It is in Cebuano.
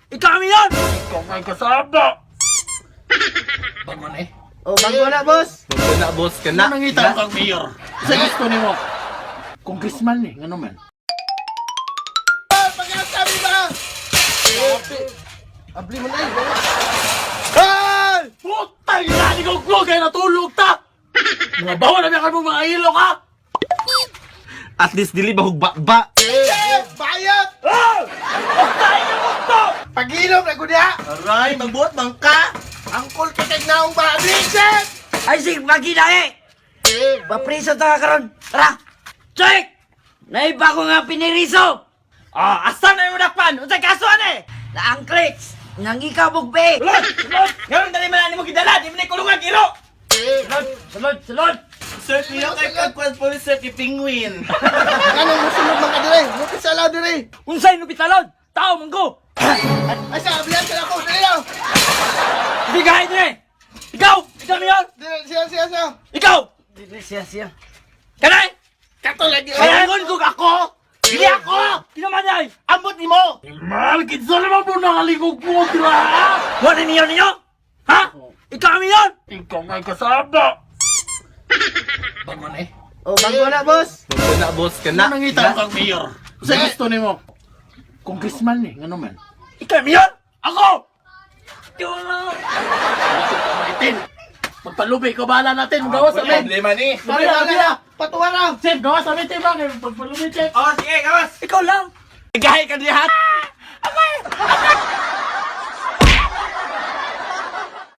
Ikaw ang mayor! Ikaw may kasaba! Bangon eh. Oh, bago na, boss. Bago na, boss, kana. Ano nangita kang mayor? Sa gusto nimo? Congressman ni, ngano man? Pagkasabi ba? Abli mo na eh. Ay! Putang ina ni ko kay natulog ta. Mga bawa na biya mga ilo ka. At least dili ba hugba-ba. Eh, bayat! Ah! Putang ina mo to! Pag-inom na gud ya. Aray, magbuot bangka. Angkol ka kay naong ba? Abli, chef! Ay, sige, pagila eh! Papriso ta ka karon. Tara! Check! Naiba ko nga piniriso! Ah, asa na yung dakpan? Unsay kaso ane? Na ang clicks! Nang ikabog be! Sulod, sulod. Ngayon dali man ani mo gidala, di man ni kulungan iro. Sulod! Sulod! Sulod! Sir, niyo kay kagkwan police sir ki penguin. Anong musulod man ka dire? Mupit sa alaw dire. Unsay nubitalon? Tao man ko. Ay sa ablihan ka na ako. Dire lang. Bigay dire. Ikaw, ikaw mayor. Dire siya siya siya. Ikaw. Siya, siya. Kanay. Kato lagi. Kaya Ingon kog ako. Dili ako. Kinaman ay. Ambot nimo. Mal kinsa naman mo nakaligog mo dira. Wala ni mayor ninyo? Ha? Ikaw ang mayor? Ikaw may kasaba. Bangon eh. Oh, bago na, boss. Bago na, boss, kana. Ano nangita kang mayor? Sa gusto nimo? Congressman ni, ngano man? Ikaw ang mayor? Ako! Itin. Magpalubi ko bahala natin. Gawas sa amin. Problema ni. Patuwa na. Patuwa na. Chef, gawas sa amin, Chef. ah. Pagpalubi, Chef. Oh, sige, gawas. Ikaw lang! Gahi ka diha.